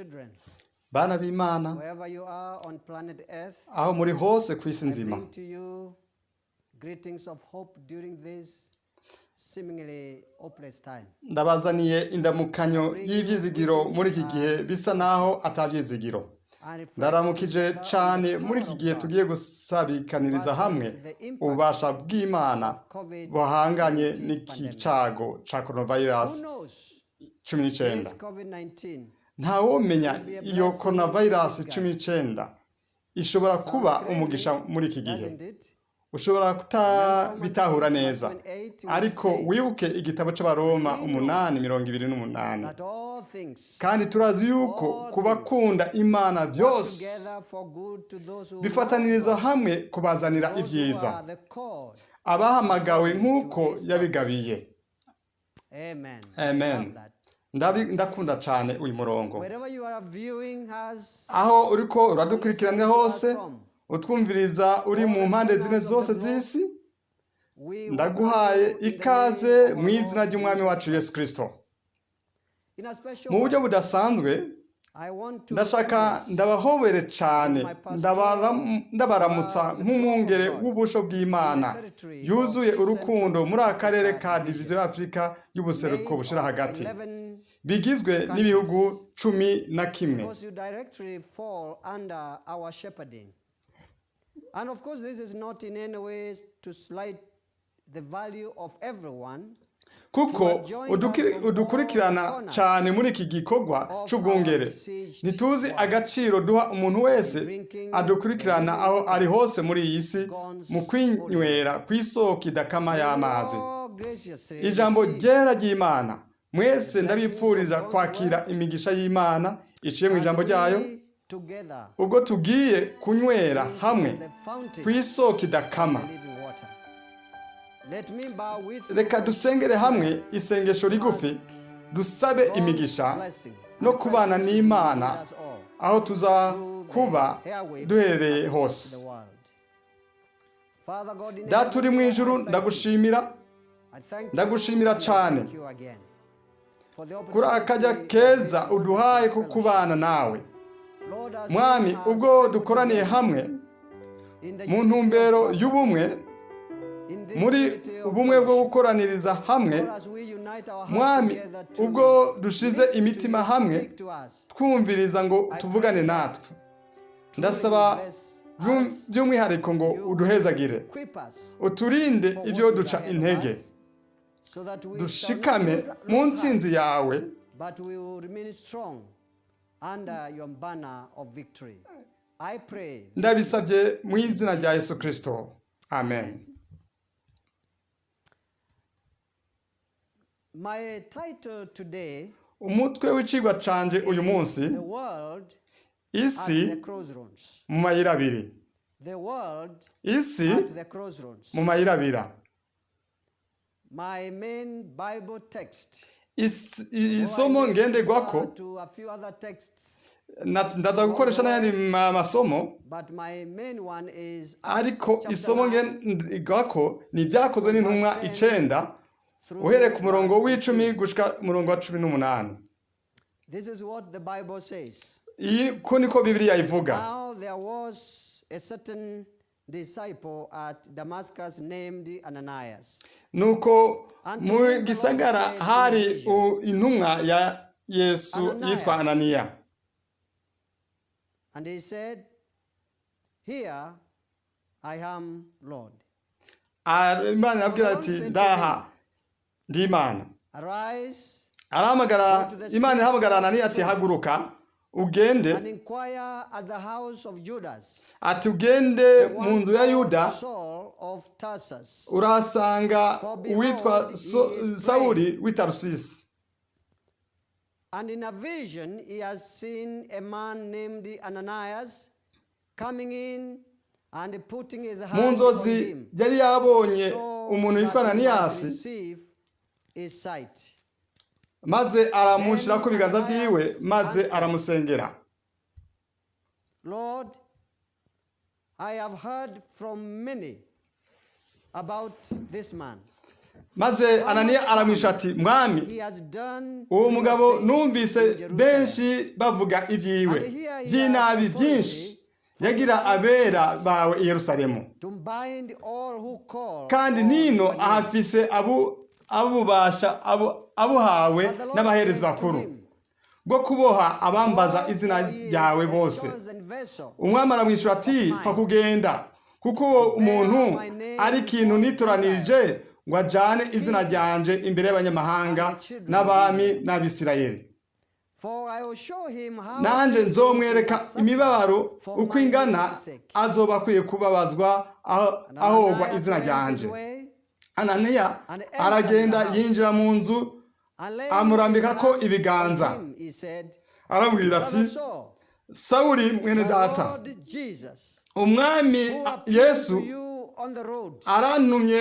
Children, Bana b'Imana, wherever you are on planet Earth, aho muri hose ku isi I nzima, bring to you greetings of hope during this seemingly hopeless time. Ndabazaniye indamukanyo y'ivyizigiro muri iki gihe bisa naho atavyizigiro. And reflecting Ndaramukije together on cane the muri power iki of gihe God tugiye gusabikaniriza hamwe ububasha bw'Imana buhanganye COVID-19 n'iki pandemic. cago ca Who coronavirus knows? 19. This COVID-19 Ntawomenya, iyo coronavirus 19 ishobora kuba umugisha muri iki gihe. Doesn't it? Ushobora kutabitahura neza, ariko wibuke igitabo c'Abaroma 8:28. That all things Kandi turazi yuko kubakunda Imana byose together for good to those who bifataniriza hamwe kubazanira those who ibyiza, are the called. abahamagawe nk'uko yabigabiye. Amen. Amen. Love that. Ndakunda cane uyu murongo. Wherever you are viewing us, Aho uriko uradukurikiranira hose, utwumviriza uri mu mpande zine zose z'isi, we ndaguhaye welcome you in the ikaze name of mu our izina Lord ry'Umwami Jesus wacu Yesu Christ. Kristo. In a special Mu buryo way, budasanzwe, I want to ndashaka embrace ndabahobere cane, ndabaramutsa nk'umwungere w'ubusho bw'Imana yuzuye urukundo muri aka karere ka diviziyo y'Afurika y'ubuseruko made bushira of hagati, 11 bigizwe n'ibihugu 11. Because you directly fall under our shepherding. And of course, this is not in any way to slight the value of everyone Kuko udukurikirana cyane muri iki gikorwa c'ubwungere, ntituzi agaciro duha umuntu wese adukurikirana aho ari hose muri iyi si mu kwinywera kw'isoko idakama y'amazi, All graciously ijambo receive ryera ry'Imana. Mwese ndabipfuriza kwakira imigisha y'Imana iciye mu as ijambo ryayo, we together ubwo tugiye kunywera hamwe the fountain kw'isoko idakama. of living water. Let me bow with you Reka dusengere hamwe isengesho rigufi, dusabe God's imigisha blessing no and kubana presence n'Imana with us all aho tuza through the kuba airwaves duherereye across hose. the world. Father God in Data uri heaven, mu I ijuru, thank you. ndagushimira, I thank you ndagushimira and I cane thank you again for the kuri akajya opportunity of keza this uduhaye ko wonderful kubana nawe. fellowship. Lord, as we Mwami, are ubwo assembled dukoraniye together hamwe in the mu unity of ntumbero purpose, y'ubumwe, in this muri unity of ubumwe bwo fellowship, gukoraniriza hamwe, Lord, as we unite our hearts Mwami, together to ubwo dushize listen to imitima you hamwe speak to us, twumviriza ngo I pray tuvugane that natwe, truly ndasaba you bless us, by'umwihariko ngo you uduhezagire, equip us uturinde for ibyo what is duca ahead of intege, us, so that we shall not dushikame mu lose heart, ntsinzi yawe. but we will remain strong under your banner of victory. I pray this Ndabisabye mu izina rya Yesu Kristo, amen. My title today Umutwe w'icigwa canje uyu is munsi: The World at Isi the Crossroads. mu mayira abiri. The World Isi at the Crossroads. mu mayira abira. My main Bible text, Is- though I isomo may ngenderwako, refer to a few other texts, ndaza gukoresha n'ayandi masomo, but my main one is Acts ariko chapter isomo 9 ngenderwako ni Ibyakozwe from n'Intumwa verse 10 9, through uhereye ku murongo verse w'10 18. gushika umurongo wa 18. This is what the Bible says. Iyi ko niko Bibiliya ivuga. Now there was a certain disciple at Damascus named Ananias. Nuko And to mu him the Lord gisagara said in a hari vision, intumwa ya Yesu yitwa Ananias. Ananiya. And he said, "Here I am, Lord." Imana So the irabwira Lord ati: said to him, "Ndaha, ndi Imana." "Arise, Arahamagara, go to the Imana street ihamagara called Ananiya ati: Straight, "Haguruka ugende," and inquire at the house of Judas ati: "Ugende for mu one nzu ya called Yuda, Saul of Tarsus. urahasanga For uwitwa behold, he is praying, Sawuli w'i Tarusisi." And in a vision he has seen a man named Ananias coming in and putting his Mu hand on nzozi him yari yabonye so umuntu witwa that he might Ananiyasi, receive his sight. maze aramushyirako Then ibiganza byiwe, Ananias maze answered, aramusengera. "Lord, I have heard from many about this man, Maze Ananiya aramwisha ati: "Mwami, He has done uwo to your mugabo saints numvise in Jerusalem." benshi bavuga ibyiwe by'inabi byinshi yagira abera bawe i Yerusalemu. To bind all who call Kandi on nino your name. ahafise abu abubasha abuhawe But the Lord n'abaherezi said to bakuru him, bwo kuboha abambaza "Go, izina for he is ryawe a bose." chosen vessel Umwami aramwishyura ati: "Pfa kugenda, kuko uwo umuntu ari ikintu nitoranirije ngo ajane izina ryanje imbere y'abanyamahanga n'abami n'Abisirayeli. For I will show him how Nanjye he nzomwereka will suffer imibabaro for uko my ingana name's sake." azoba akwiye kubabazwa And ahogwa Ananias izina went his ryanje." way Ananiya aragenda yinjira mu nzu, and laying amurambikako his hands ibiganza. on him, he said, Arabwira ati: "Brother Saul, "Sawuli mwene the data, Lord Jesus, Umwami who appeared Yesu to you on the road, arantumye,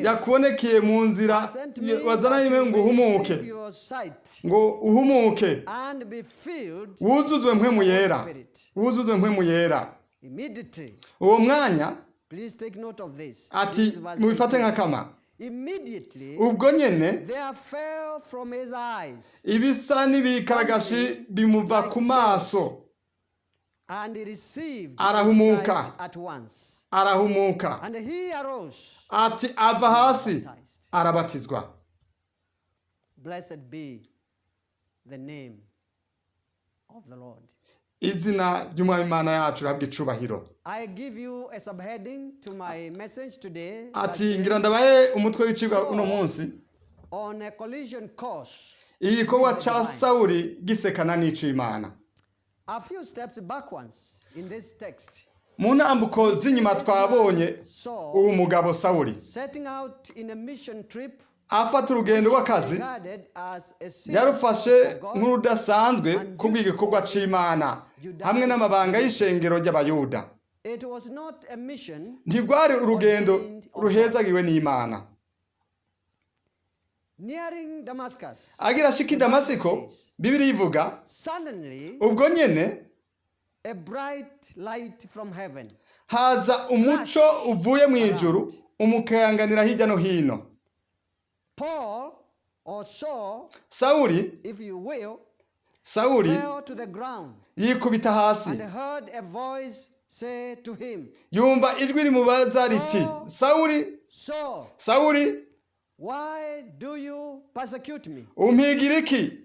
yakubonekeye mu nzira sent me wazananye that you ngo may uhumuke, receive your sight ngo uhumuke, and be filled wuzuzwe Mpwemu Yera, wuzuzwe Mpwemu Yera." immediately." Uwo mwanya, Please take note of this. ati This is verse mubifate 18. nk'akama. Immediately Ubwo nyene there fell from his eyes, ibisa n'ibikaragashi bimuva ku maso, and he received his Arahumuka. sight at once. Arahumuka. And he arose. Ati ava hasi, arabatizwa. Blessed be the name of the Lord. Izina ry'Umwami Imana yacu rihabwa icubahiro. I give you a subheading to my message today that Ati ngira ndabahe umutwe w'icigwa uno munsi: on a collision course. Igikorwa ca Sawuli gisekana n'ic'Imana. A few steps backwards in this text, Mu ntambuko z'inyuma twabonye uwo mugabo Sawuli setting out in a mission trip afata urugendo rw'akazi regarded as a serious yarufashe call for God, nk'urudasanzwe kubw'igikorwa c'Imana hamwe n'amabanga y'ishengero ry'Abayuda. It was not a mission Ntirwari urugendo ruhezagiwe n'Imana. Nearing Damascus. Agira ashika i Damasiko, Bibiri ivuga, Suddenly, ubwo nyene a bright light from heaven haza umuco uvuye mu ijuru umukayanganira hirya no hino. Paul, or Saul, Sawuli, if you will, Sawuli fell to the ground yikubita hasi, and heard a voice say to him, yumva ijwi rimubaza riti: "Sawuli, "Saul, Sawuli, why do you persecute me?" umpigira iki?"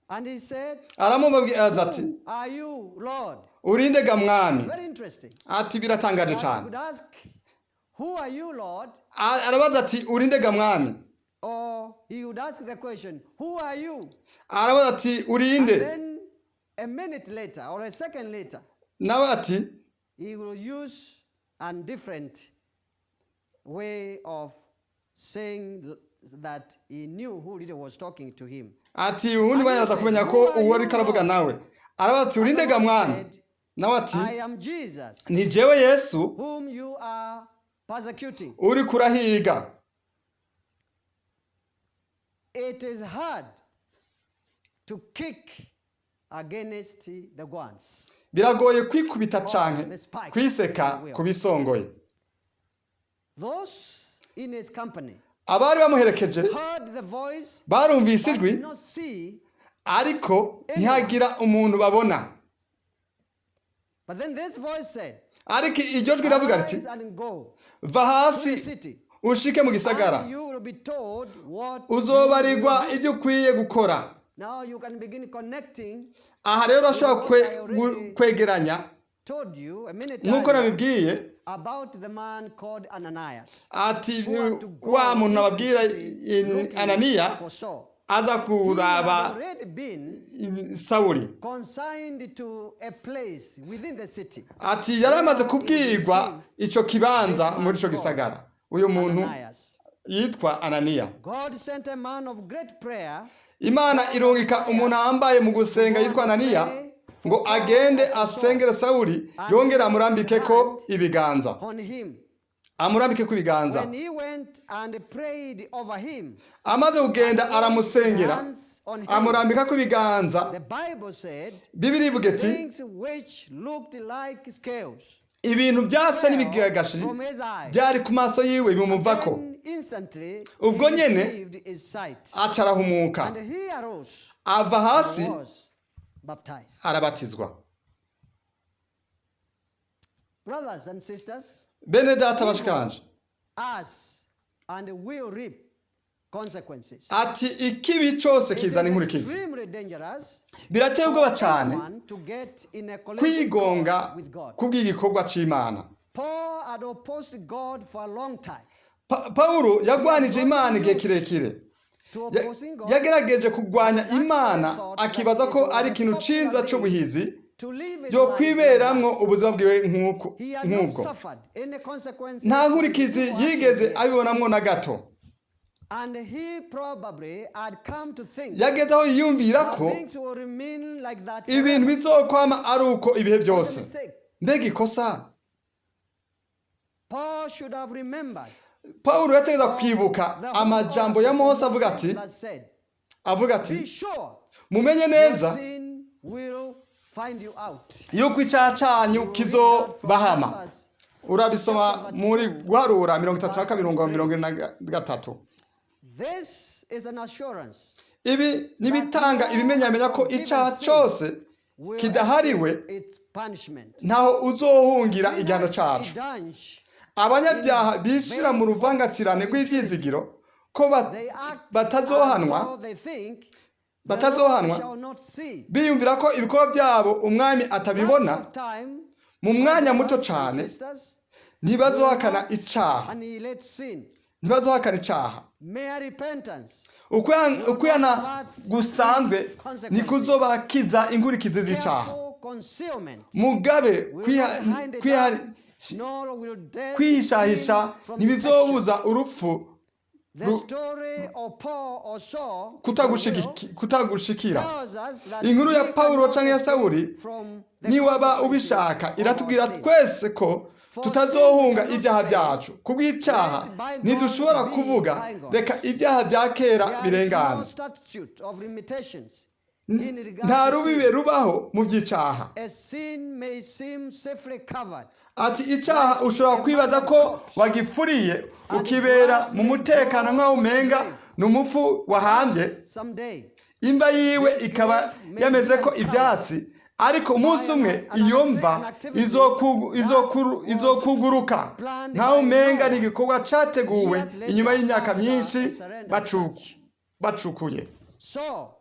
And he said, Aramubabwira ati: "Who are you, Lord?" "Urinde ga, Mwami?" Very interesting. Ati biratangaje That he cyane. could ask, "Who are you, Lord?" Arabaza ati: "Urinde ga, Mwami?" Or he would ask the question, "Who are you?" Arabaza ati: "Urinde?" Then a minute later or a second later, Nawe ati he will use a different way of saying that he knew who really was talking to him. Ati uwundi mwanya araza kumenya ko uwo ariko aravuga nawe. Arabaza ati: "Urinde ga, Mwami?" Nawe ati: "I am Jesus, "Ni jewe Yesu whom you are persecuting." uri kurahiga." It is hard to kick against the guns. Biragoye kwikubita canke kwiseka ku bisongoye. Those in his company Abari bamuherekeje heard the voice, barumvise but ijwi, did not see. ariko ntihagira umuntu babona. But then this voice said, Ariko iryo jwi riravuga riti: "Arise and go "Va to the hasi city, ushike mu gisagara, and you will be told what you uzobarirwa will do." ibyo ukwiye gukora." Now you can begin connecting. Aha rero urashobora kwegeranya Told you a minute nk'uko earlier nabibwiye about the man called Ananias, ati who had to go wa muntu into the ababwira city looking Ananiya for Saul. aza He had kuraba already been Sawuli. consigned to a place within the city. Ati yari amaze kubwirwa ico kibanza muri ico gisagara uyu muntu Ananias. yitwa Ananiya. God sent a man of great prayer Imana irungika umuntu ahambaye mu gusenga yitwa Ananiya ngo agende asengere Sawuli, yongere amurambikeko ibiganza, on him. amurambikeko ibiganza. When he went and prayed over him, Amaze kugenda aramusengera, hands on him, amurambikako ibiganza, the Bible said Bibiri ivuga iti things which looked like scales Ibintu byasa n'ibigagashi from his eyes. byari ku maso yiwe bimuvako. Then instantly Ubwo he nyene received his sight. aca arahumuka, And he arose ava hasi, and was baptized. arabatizwa. Brothers and sisters, Bene data, bashikanje, us and will reap consequences. ati ikibi cyose It is kizana inkurikizi. extremely dangerous Birateye ubwoba cyane one to get in a collision kwigonga course with God. kubw'igikorwa c'Imana. Paul had opposed God for a long time. Pawulo yagwanije Imana igihe kirekire. To opposing God, Yagerageje kurwanya Imana, akibaza ko ari ikintu ciza c'ubuhizi to live his yo life kwiberamwo ubuzima bwiwe nk'uko He had not nk'ubwo. suffered any consequences Nta of nkurikizi evil yigeze actions. abibonamwo na gato. And he probably had come to think Yageze aho yiyumvira that ko things will remain like that ibintu forever. bizokwama ari uko ibihe What a byose. mistake. Mbega ikosa! Paul should have remembered Pawulo yategeza kwibuka the whole amajambo ya of Mose avuga ati, that said, avuga "Be ati, sure mumenye your neza sin will find you out." yuko icyaha cyanyu You read that from kizobahama. Numbers Urabisoma muri Guharura 32 mirongo 43. This is an assurance Ibi nibitanga ibimenyamenya ko icyaha cyose will kidahariwe escape its punishment. ntaho uzohungira igihano Sinners cacu. indulge, Abanyabyaha bishira mu ruvangatirane rw'ibyizigiro ko they act batazohanwa, as though they think the batazohanwa, Lord shall not see. biyumvira ko ibikorwa byabo umwami atabibona. Lots of time, Mu mwanya muto brothers and cyane sisters, ntibazohakana icyaha, annihilate sin. ntibazohakana icyaha. Mere repentance Ukwihana gusanzwe ntikuzobakiza inkurikizi z'icyaha. careful concealment Mugabe will not hide it up, nor will death kwihishahisha screen from detection. ntibizobuza urupfu The story of Paul or Saul, if you will, kutagushikira. tells us that Inkuru ya we Pawulo cannot canke ya escape Sawuli, from the niwaba consequences ubishaka, of our iratubwira sin. twese ko tutazohunga ibyaha byacu. Kubw'icyaha ntidushobora kuvuga reka ibyaha bya kera There is birengane. no statute of limitations in regard Nta to rubibe sin. rubaho mu by'icyaha. A sin may seem safely covered, Ati icyaha ushobora kwibaza ko wagifuriye, ukibera mu mutekano nk'aho umenga ni umupfu wahambye, someday. imva yiwe ikaba yameze ko ibyatsi, ariko umunsi umwe iyo mva izokuguruka nkaho umenga ni igikorwa cyateguwe inyuma y'imyaka myinshi bacukuye. So,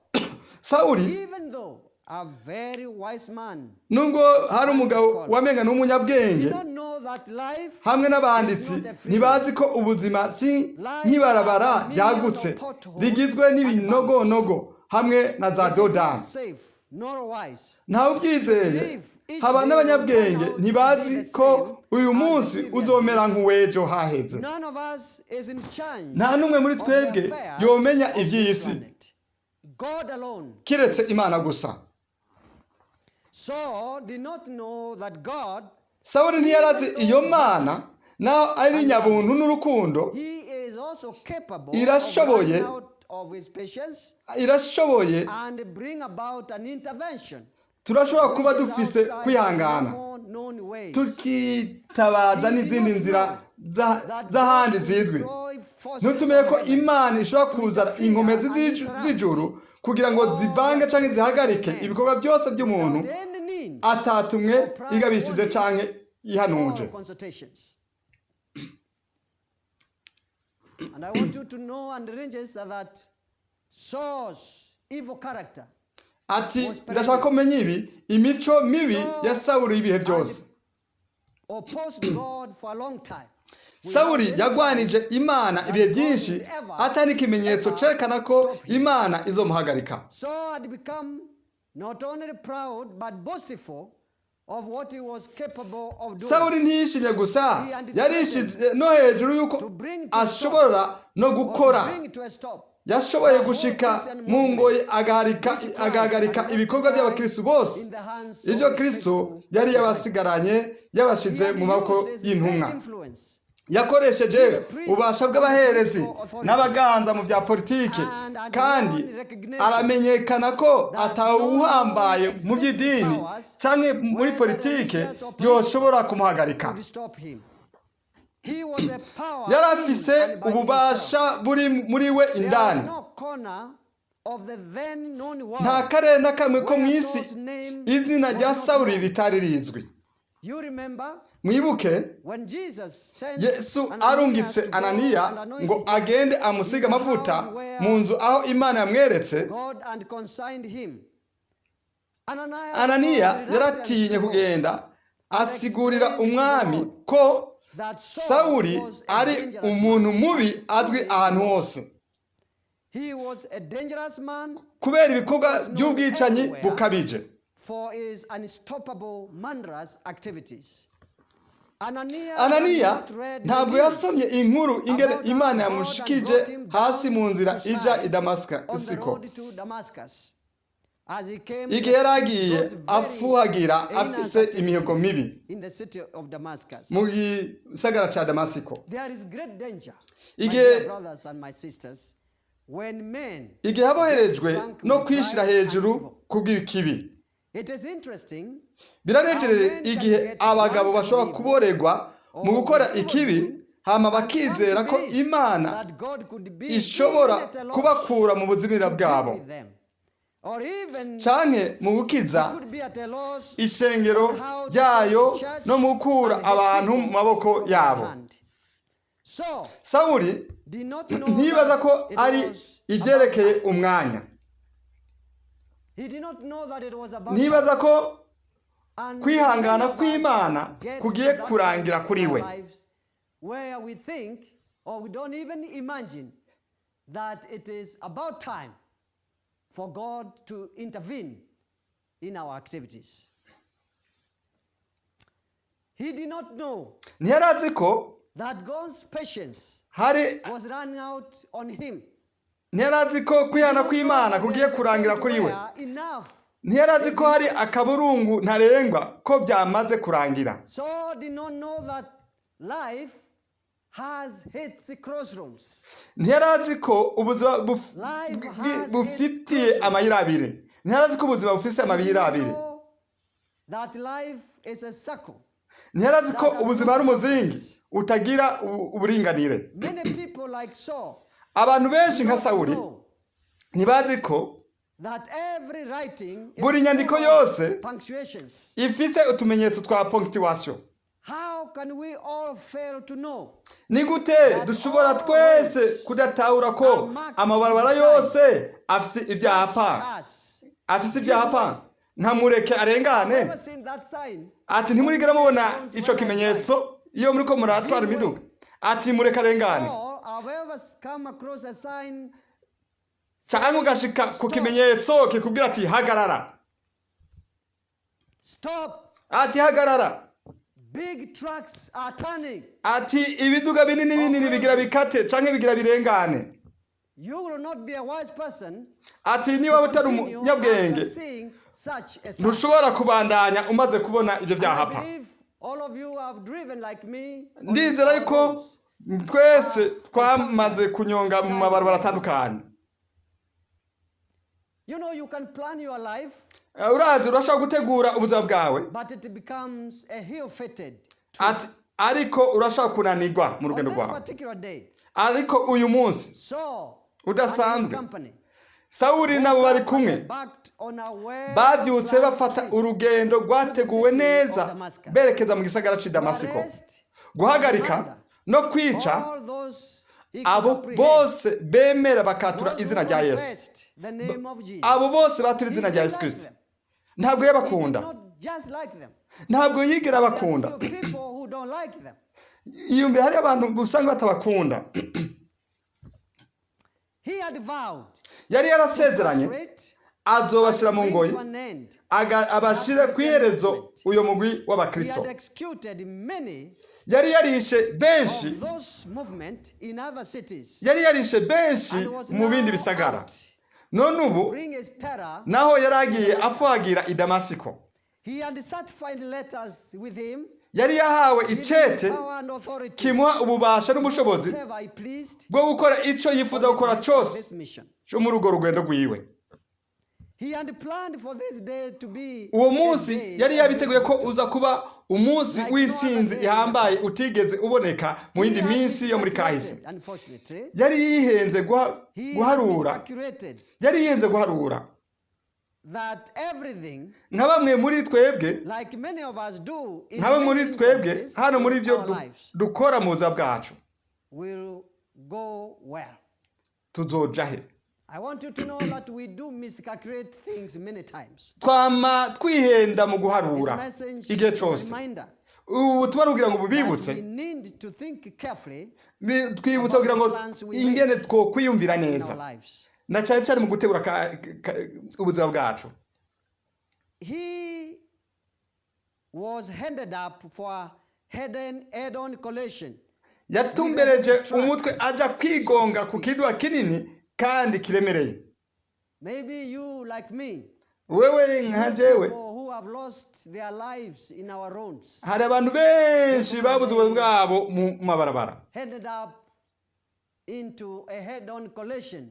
Sawuli, even though a very wise man, nubwo hari umugabo wamenga n'umunyabwenge, did not know that life hamwe n'abanditsi ntibazi ko ubuzima si nk'ibarabara ryagutse rigizwe n'ibinogonogo hamwe na za is dodani. not safe nor wise. Ntawe ubyizeye haba n'abanyabwenge ntibazi ko uyu munsi uzomera nk'uw'ejo haheze. None of us is in charge Nta n'umwe muri of the twebwe affairs yomenya of this iby'iyi si planet. God alone. kiretse Imana gusa. Saul did not know that God, Sawuli ntiyarazi iyo Mana, naho ari nyabuntu n'urukundo, he is also capable of irashoboye running out of his patience irashoboye. and bring about an intervention Turashobora kuba which is dufise outside kwihangana, normal known ways. tukitabaza n'izindi nzira z'ahandi zizwi. Ntutumenye ko Imana ishobora kuzana inkomezi z'ijuru kugira ngo zivange cyangwa zihagarike ibikorwa byose by'umuntu Without any need atatumwe, igabishije cyangwa ihanuje. or consultations. And I want you to know and register that Saul's evil character Ati ndashaka ko menya ibi, imico mibi ya Sawuli y'ibihe byose. Opposed God for a long time. Sawuli yagwanije Imana ibihe byinshi atari ikimenyetso cerekana ko Imana izomuhagarika. Saul had become not only proud but boastful of what he was capable of doing. Sawuli ntiyishimye gusa, yarishize no hejuru y'uko ashobora no Or to gukora. bring to a stop Yashoboye gushika mu ngoyi agahagarika ibikorwa by'abakristu bose, ibyo Kristo yari yabasigaranye yabashize He had mu maboko used his y'intumwa. great influence Yakoresheje ububasha bw'abaherezi n'abaganza mu bya politiki, kandi aramenyekana ko atawuhambaye mu by'idini cyangwa muri politike yoshobora kumuhagarika. Could stop him. He was a power Yari in afise and by ububasha himself. buri muri we There was indani. no corner of the then known world Nta karere na kamwe ko mu where isi Saul's name izina was rya not Sawuli known. ritari rizwi. You remember Mwibuke when Jesus sent Yesu Ananias arungitse to go Ananiya and anoint ngo him agende amusige in the amavuta house where mu nzu aho Imana yamweretse. God and consigned him. Ananias Ananiya was reluctant yaratinye to go kugenda asigurira explained to the umwami Lord ko that Saul Sawuli was a ari dangerous man. umuntu mubi azwi ahantu hose He was a dangerous man kubera ibikorwa was known by'ubwicanyi everywhere bukabije. for his unstoppable murderous activities. Ananias had Ananiya not read the ntabwo news yasomye inkuru ingene about how Imana God had yamushikije brought him hasi down mu nzira to ija i size Damasiko on the road to Damascus. As he came to igihe yari execute agiye those very afuhagira heinous afise imihigo activities mibi in the city of Damascus. mu gisagara ca Damasiko. There is great danger, my Igihe dear brothers and my sisters, when men igihe get aboherejwe drunk no with kwishira pride and hejuru evil. kubw'ikibi. It is interesting how Biranejereje men can igihe get abagabo drunk with bashobora evil kuboregwa mu or gukora with evil ikibi doing hama and come to bakizera ko believe Imana that God could be even ishobora at a loss kubakura mu buzimira to deal bwabo with them, or even canke mu gukiza could be at a loss ishengero on how to save ryayo the church no mu gukura and his abantu mu people maboko from their yabo. hand. Saul Sawuli did not know ntibaza that ko it ari was about ivyerekeye time. umwanya. He did not know that it was about Ntibaza time. ko And many kwihangana of us kw'Imana get to kugiye that point kurangira in kuri our we. lives where we think or we don't even imagine that it is about time for God to intervene in our activities. He did not know Ntiyari ko that God's patience hari was running out on him. ntiyari azi ko He kwihana did not know kw'Imana that there kugiye is a kurangira point kuri we. where enough Ntiyari azi is ko hari enough. akaburungu ntarengwa ko byamaze kurangira. Saul did not know that life has its crossroads. Ntiyari azi ko ubuzima Life has its bufitiye crossroads. amayira abiri. Ntiyari azi ko ubuzima bufise He did amayira not abiri. know that life is a circle Ntiyari azi ko that has ubuzima no ari umuzingi boundaries. utagira uburinganire. Many people like Saul Abantu benshi do nka not Sawuli know ntibazi ko that every writing is buri nyandiko full of yose punctuations. ifise utumenyetso twa punctuation. How can we all fail to know Ni gute that dushobora all twese roads kudatahura are ko marked amabarabara with signs yose afise such ivyapa as afise give ivyapa way? ntamureke I've arengane? never seen that sign Ati on ntimurigera mubona stones ico when I drive. kimenyetso iyo muriko muratwara Give way. imiduga, ati mureke arengane, Or I've ever come across a sign canke saying ugashika ku stop, kimenyetso kikubwira ati hagarara, stop, ati hagarara, big trucks are turning ati ibiduga binini or binini bigira crossing. bikate canke bigira birengane. You will not be a wise person Ati to niba utari continue after umunyabwenge seeing such a sign. ntushobora kubandanya umaze kubona ivyo And I vyahapa. believe all of you have driven like me on Ndizera our yuko roads twese have twamaze encountered kunyonga mu signs mabarabara like that. atandukanye. You know, you can plan your life, Urazi urashobora gutegura ubuzima bwawe, but it becomes a ill-fated trip. ati ariko urashobora kunanirwa mu On rugendo this rwawe. particular day, Ariko uyu munsi Saul and his udasanzwe, company Sawuli woke nabo bari up and kumwe embarked on a bavyutse well-planned bafata trip urugendo to the rwateguwe city of neza Damascus berekeza mu gisagara c'i to Damasiko, arrest and guhagarika murder no kwica all those he could abo apprehend, bose bemera bakatura those izina who rya Yesu. confessed the name of Abo Jesus. bose batura He izina rya didn't Yesu like Kristo them. ntabwo He did yabakunda, not just like them. ntabwo yigera There are abakunda. still people who don't like them. Yiyumviye hari abantu usanga batabakunda. He had vowed Yari to yarasezeranye frustrate azobashira and mu bring ngoyi to an end that abashire ku Christian iherezo movement. uyo mugwi He w'abakristo. had executed many Yari yarishe benshi, of those movement in other cities yari yarishe benshi and was mu bindi now bisagara. out None to ubu bring his terror naho yari to agiye Damascus. afuhagira i Damasiko. He had certified letters with him. Yari yahawe giving him icete power and authority kimuha ububasha n'ubushobozi whatever he pleased bwo gukora ico yifuza gukora for cose this mission. cyo muri urwo rugendo rwiwe. He had planned for this day to be Uwo a munsi day yari of yabiteguye ko uza kuba umunsi Like no w'intsinzi other day in the ihambaye past. utigeze uboneka mu He yindi had minsi yo muri kahise. miscalculated, unfortunately. Yari yihenze He had guharura. miscalculated Yari yihenze guharura that everything, nka bamwe muri twebwe, like many of us do in nka bamwe many muri twebwe instances hano muri in byo our lives, dukora mu buzima bwacu, will go well. tuzoja he? I want you to know that we do miscalculate things many times. Twama twihenda mu This guharura message igihe is a cose. reminder Ubu butumwa kugira ngo that bubibutse, we need to think carefully twibutse kugira ngo ingene twokwiyumvira in our neza, lives. na cyane cyane mu gutegura ubuzima bwacu. He was handed up for a head-on collision. Yatumbereje umutwe aja kwigonga ku kiduha kinini kandi kiremereye. Maybe you, like me, Wewe nka jewe, people who have lost their lives in our roads, hari abantu benshi babuze ubuzima bwabo mu mabarabara, ended up into a head-on collision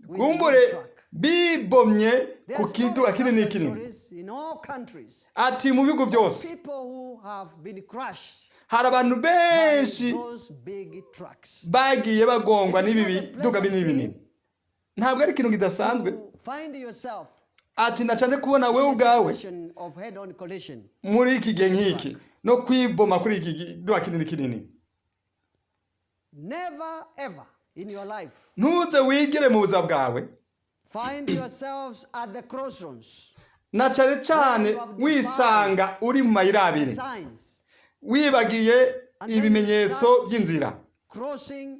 with a kumbure big truck. bibomye There ku are kiduha stories kinini after kinini. stories in all countries. Ati mu bihugu byose People who have been crushed hari abantu by benshi those big trucks. bagiye bagongwa n'ibi It is not a biduka binini pleasant binini. Ntabwo ari ikintu kidasanzwe. To find yourself Ati nacanze kubona wewe in a ubwawe situation of head-on collision. muri iki gihe nk'iki no kwiboma kuri iki kiduha kinini kinini. Never ever in your life Ntuze wigere mu buzima bwawe, find yourselves at the crossroads, na cane cane wisanga uri mu mayira abiri, signs, wibagiye ibimenyetso by'inzira, crossing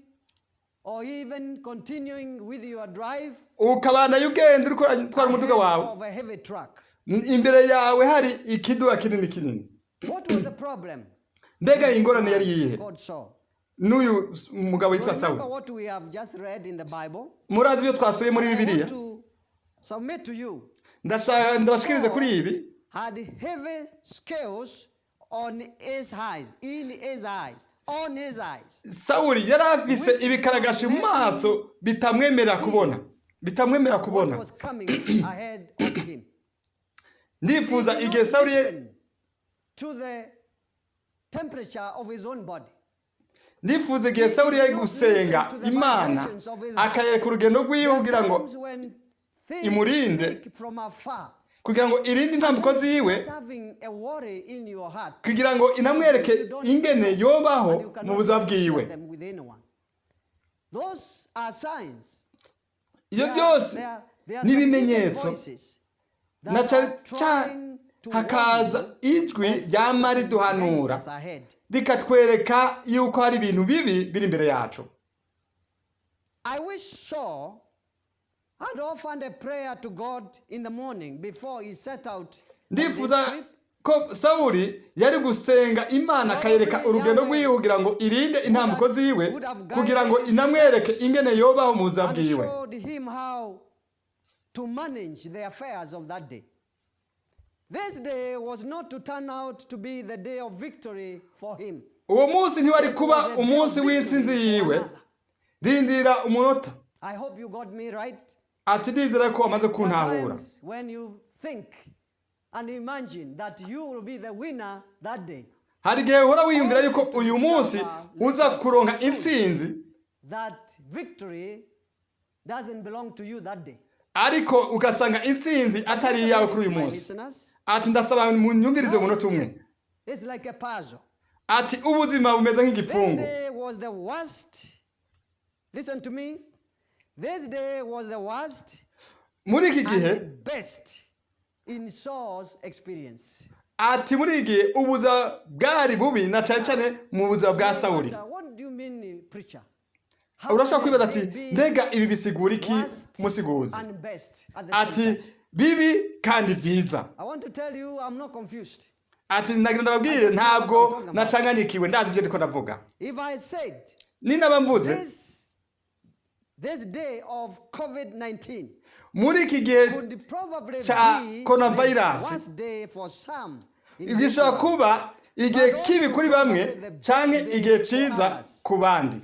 or even continuing with your drive ukabandanya ugenda uriko uratwara umuduga ahead wawe, of a heavy truck. imbere yawe hari ikiduha kinini kinini. What was the problem? Mbega ingorane yari yihe God saw. n'uyu mugabo witwa Remember Sawuli? what we have just read in the Bible? Murazi ibyo twasuye muri I Bibiliya. want to submit to you. Ndashaka ndabashikirize kuri ibi. Had heavy scales on his eyes, in his eyes, on his eyes. Sawuli yari afise ibikaragashi mu maso bitamwemerera kubona, bitamwemerera What kubona. was coming ahead of him. Ndifuza He did igihe not Sawuli listen to the temperature of his own body. Ndifuza igihe Sawuli yari gusenga Imana akayereka urugendo rwiwe kugira ngo Times when things imurinde, speak from afar, kugira ngo irinde intambiko ziwe, not having a worry in your heart, kugira ngo inamwereke you don't ingene know, yobaho and you mu cannot buzima share bwiwe. them with anyone. Those are signs. Iyo byose There are some hidden n'ibimenyetso, voices that na are cane cane trying to warn hakaza you ijwi of ryama certain riduhanura, dangers ahead. rikatwereka yuko hari ibintu bibi biri imbere yacu. I wish Saul had offered a prayer to God in the morning before he set out on this Ndifuza trip. ko Sawuli yari gusenga Imana akayereka urugendo rwiwe kugira ngo irinde intambiko ziwe, kugira ngo inamwereke ingene yobaho mu buzima And bwiwe, showed him how to manage the affairs of that day. This day was not to turn out to be the day of victory for him. Uwo munsi ntiwari kuba It was a day umunsi of w'intsinzi victory for yiwe. another. Rindira umunota. I hope you got me right. Ati ndizera ko wamaze There are kuntahura. times when you think and imagine that you will be the winner that day, Hari igihe uhora wiyumvira yuko uyu munsi uza kuronka intsinzi, that victory doesn't belong to you that day. ariko ugasanga intsinzi atari iyawe kuri uyu My munsi. listeners, Ati ndasaba munyumvirize umunota umwe. it's like a puzzle. Ati ubuzima bumeze This nk'igipfungu. day was the worst. Listen to me. This day was the worst Muri iki and gihe, the best in Saul's experience. ati muri iki gihe ubuzima bwari bubi na cyane cyane mu buzima bwa Sawuli. Wonder, what do you mean, preacher? How Urashobora can kwibaza they ati be mbega ibi bisigura iki, worst musiguzi? and best at the same Ati time? bibi kandi byiza. I want to tell you, I'm not confused. Ati ndagira ndababwire ntabwo nacanganyikiwe, ndazi ibyo ndiko ndavuga. If I said Ninaba mvuze this day of COVID-19 muri iki gihe could probably ca be the coronavirus, worst day for some in this gishobora world. kuba Igihe kibi kuri bamwe canke igihe ciza ku bandi.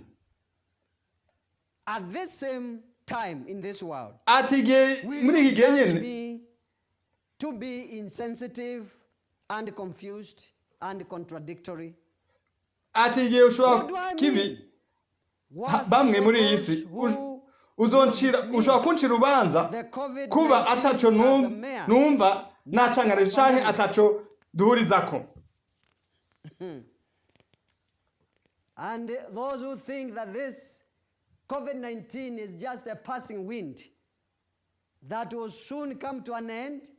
At this same time in this world, Ati igihe will muri iki you gihe judge nyene me to be insensitive and confused and contradictory? Ati igihe ushobora What do I kibi mean? Worse bamwe for muri iyi those si who uzoncira dismiss ushobora kuncira urubanza the COVID-19 kuba ataco as a mere numva nacangane canke ataco duhurizako. And those who think that this COVID-19 is just a passing wind that will soon come to an end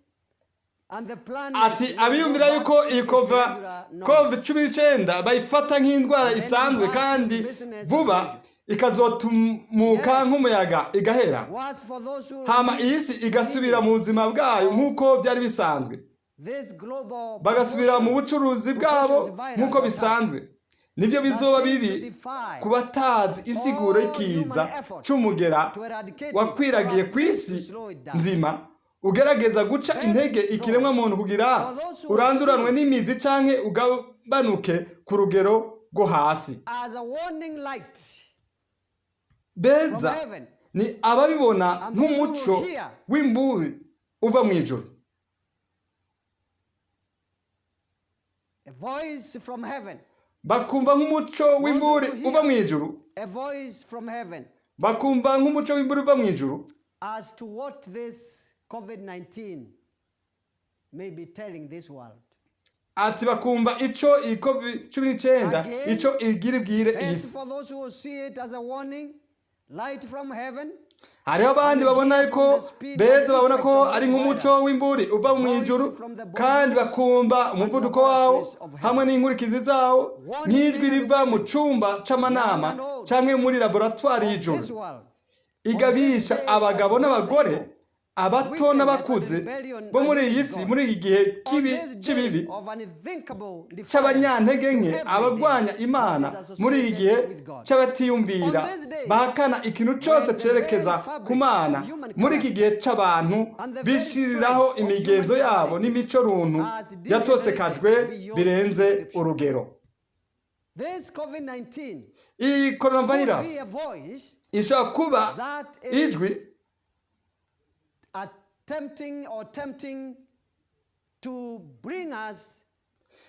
and the planet Ati will go abiyumvira back yuko to iyi its kova regular norm. COVID-19 bayifata nk'indwara isanzwe kandi vuba ikazotumuka nk'umuyaga igahera, Worse for those who hama iyi si igasubira mu buzima bwayo nk'uko byari bisanzwe, this global bagasubira mu bucuruzi bwabo nk'uko bisanzwe, nibyo bizoba bibi ku batazi isiguro y'ikiza c'umugera wakwiragiye ku isi nzima, ugerageza guca intege ikiremwa muntu kugira uranduranwe n'imizi canke ugabanuke ku rugero rwo hasi. As a warning light Beza ni ababibona nk'umuco w'imburi uva mu ijuru. A voice from heaven, Bakumva nk'umuco w'imburi uva mu ijuru. A voice from heaven Bakumva nk'umuco w'imburi uva mu ijuru as to what this COVID-19 may be telling this world. Ati bakumva ico iyi COVID-19 ico igira ibwire iyi Best si. for those who see it as a warning light from heaven, Hariho abandi babona ko beza, babona ko ari nk'umuco w'imburi uva mu ijuru, kandi bakumva umuvuduko wawo hamwe n'inkurikizi zawo nk'ijwi riva mu cumba c'amanama canke muri laboratwari of y'ijuru, this world. igabisha abagabo n'abagore, abato n'abakuze bo muri iyi si, muri iki gihe kibi c'ibibi, c'abanyantege nke, abagwanya Imana, muri iki gihe c'abatiyumvira bahakana ikintu cose cerekeza ku Mana, muri iki gihe c'abantu bishiriraho imigenzo yabo n'imico runtu yatosekajwe birenze urugero. This COVID-19 Iyi coronavirus could be a voice ishobora kuba that ijwi is attempting or tempting to bring us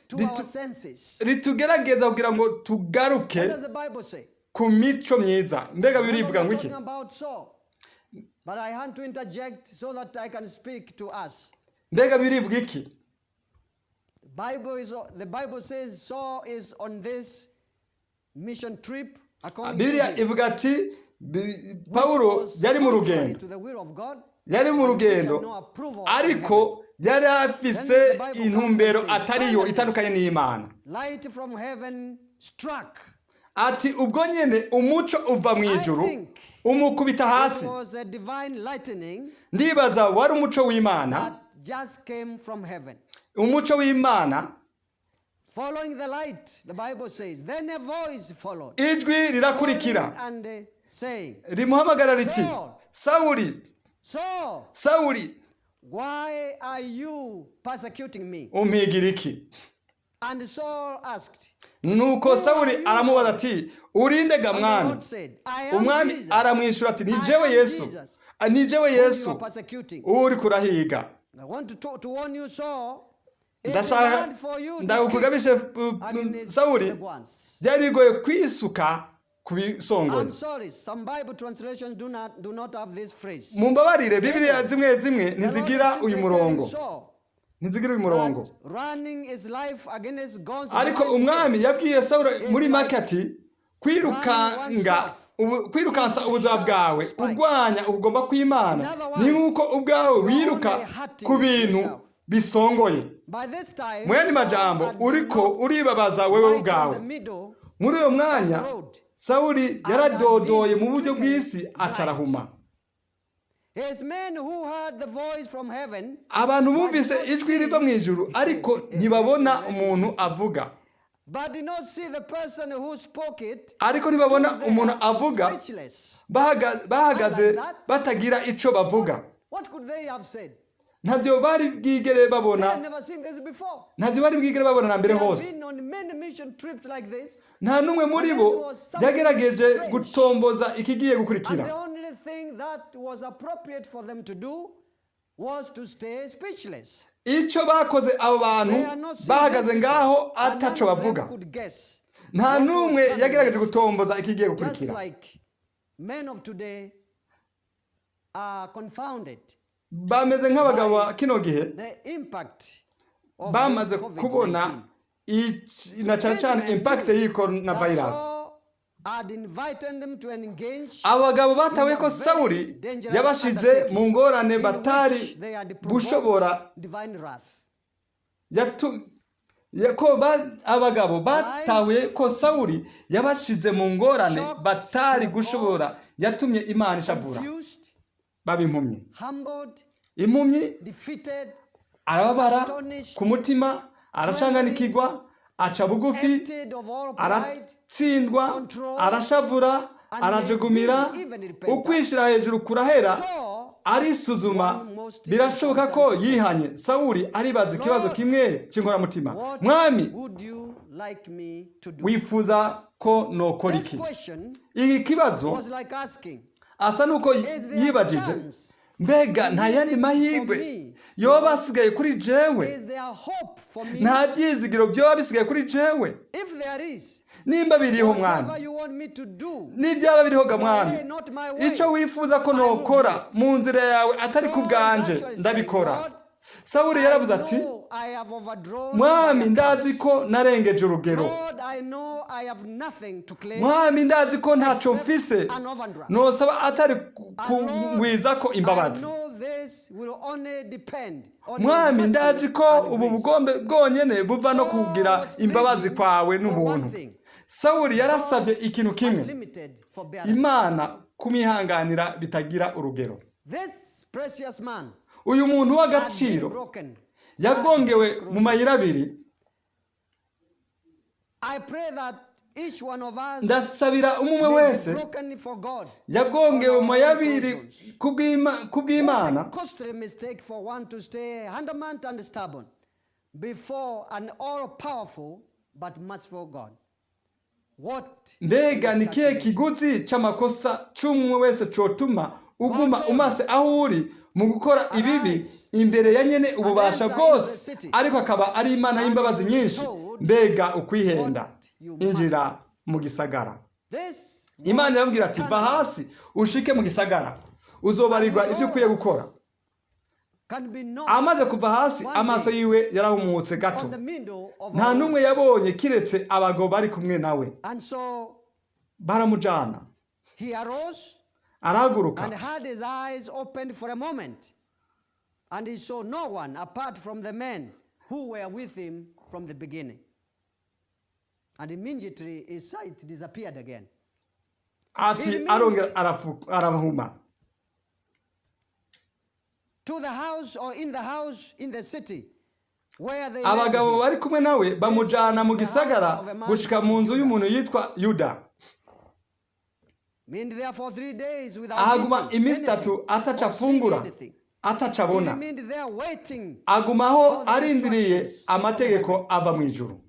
to our senses. Ritugerageza kugira ngo tugaruke What does the Bible say? ku mico myiza. Mbega Remember birivuga we ngo are iki? talking about Saul. But I had to interject so that I can speak to us. Mbega birivuga iki? The Bible says Saul is on this mission trip according to Bibiliya him, ivuga ati which Pawulo was yari mu contrary rugendo to the will of God, yari mu rugendo no approval ariko yari afise intumbero atariyo itandukanye n'Imana. Light from heaven struck. Ati ubwo nyene umuco uva mu ijuru umukubita hasi. It was a divine lightning Ndibaza wari umuco w'Imana, that just came from heaven. Umuco w'Imana. Following the light, the Bible says, then a voice followed. Ijwi rirakurikira And saying, rimuhamagara riti: "Sawuli, Saul, Sawuli, why are you persecuting me?" umpigira iki?" And Saul asked, Nuko Sawuli aramubaza ati: "Urinde ga and the Mwami?" Lord said, "I am Umwami Jesus, aramwishyura ati: "Ni I jewe am Yesu, Jesus, ni jewe whom you Yesu are persecuting." uri kurahiga." I want to warn you, Saul. It is Ndashaka hard for you to ndakugabishe kick against Sawuli, the ones. byari bigoye kwisuka ku bisongoye. I'm sorry, some Bible translations do not have this phrase. Mumbabarire, Bibiliya zimwe zimwe The Lord ntizigira is uyu simply telling murongo, Saul ntizigira uyu murongo. that running his life against God's Ariko divine will umwami yabwiye Sawuli muri make ati kwirukanga kwirukansa ubuzima bwawe urwanya ukugomba kw'Imana ni nk'uko ubwawe wiruka ku bintu bisongoye. By this time, Mu yandi majambo, Saul had uriko uribabaza wewe right on ubwawe. the middle Muri uyo mwanya Sawuli yaradodoye mu buryo bw'isi acarahuma. His men who heard the voice from heaven Abantu bumvise ijwi riva mu ijuru ariko ntibabona umuntu avuga, but did not see the person who spoke it, ariko ntibabona stood there umuntu avuga, speechless. bahagaze batagira ico bavuga. What could they have said? Ntabyo bari bwigere They babona. had never seen this before. Ntabyo bari bwigere babona na mbere They had hose. been on many mission trips like this. Nta n'umwe muri bo yagerageje gutomboza ikigiye And gukurikira. the only thing that was appropriate for them to do was to stay speechless. Icyo bakoze abo bantu They had not seen bahagaze this before, ngaho and ataco none of them bavuga. could guess Nta what was n'umwe coming yagerageje next. gutomboza ikigiye Just gukurikira. like men of today are confounded Bameze nk'abagabo ba kino gihe the impact of bamaze this kubona COVID-19. na cyane cyane These men impact knew y'iyi coronavirus. that Saul had invited them to engage Abagabo batawe in ko a Sawuli very dangerous yabashize undertaking mu ngorane in batari which they had provoked gushobora divine wrath. ko abagabo batahuye ko Sawuli yabashize mu ngorane Shocked batari to the gushobora, yatumye Imana ishavura. Confused, Baba impumyi, humbled, impumyi, defeated, arababara ku mutima, aracanganikirwa, aca bugufi, emptied of all pride, aratsindwa, arashavura, arajugumira, ukwishyira hejuru kurahera, saw arisuzuma. Birashoboka ko yihanye. Sawuli aribaza ikibazo kimwe cy'inkoramutima: What "Mwami, would you like me to do?" wifuza ko nokora This iki?" question Iki kibazo was like asking, asa nuko Is there a yibajije: chance? "Mbega nta yandi mahirwe yoba asigaye kuri jewe? Is there hope for me? Nta byizigiro byoba bisigaye kuri jewe? If there is, Nimba biriho, Mwami, whatever you want me to do, nibyaba biriho ga Mwami, way, not my way, icyo wifuza ko nokora mu nzira yawe atari ku bwanje, ndabikora." Sawuli yaravuze I ati: know I have overdrawn "Mwami, my ndazi ko narengeje urugero. Lord, I know I have nothing to claim Mwami, ndazi ko ntacyo mfise an overdraft. nosaba atari And Lord, kugwiza ko I imbabazi. know this will only depend on your Mwami, mercy ndazi ko and ubu grace. bugombe bwonyene buva no kugira imbabazi kwawe n'ubuntu." Sawuli yarasabye ikintu kimwe: Unlimited forbearance. Imana kumwihanganira bitagira urugero. This precious man Uyu muntu had been w'agaciro broken. yagongewe mu mayira abiri. I pray that each one of us Ndasabira umwe may be wese broken for God. yagongewe mu mayira abiri kubw'Imana. What a costly mistake for one to stay adamant and stubborn before an all-powerful but merciful God. What Mbega ni kihe kiguzi c'amakosa c'umwe wese cotuma uguma umase aho uri mu gukora ibibi imbere ya nyene ububasha bwose, ariko akaba ari Imana y'imbabazi nyinshi? Mbega ukwihenda! Injira mu gisagara. This Imana irabwira ati: "Va hasi ushike mu gisagara, uzobarirwa ibyo ukwiye gukora." can be known Amaze kuva hasi, amaso yiwe yarahumutse gato. on the middle of Nta our n'umwe roads. yabonye kiretse abagabo bari kumwe nawe. And so Baramujana. he arose Arahaguruka and had his eyes opened for a moment. And he saw no one apart from the men who were with him from the beginning. And immediately his sight disappeared again. Ati arongera arahuma. To the house or in the house in the city where they led Abagabo him. bari kumwe nawe bamujana mu gisagara gushika mu nzu y'umuntu yitwa Yuda. Remained there for 3 days without Ahaguma eating iminsi anything 3 ataca or seeing afungura, anything. ataca He abona. remained there waiting. Agumaho arindiriye amategeko ava mu ijuru.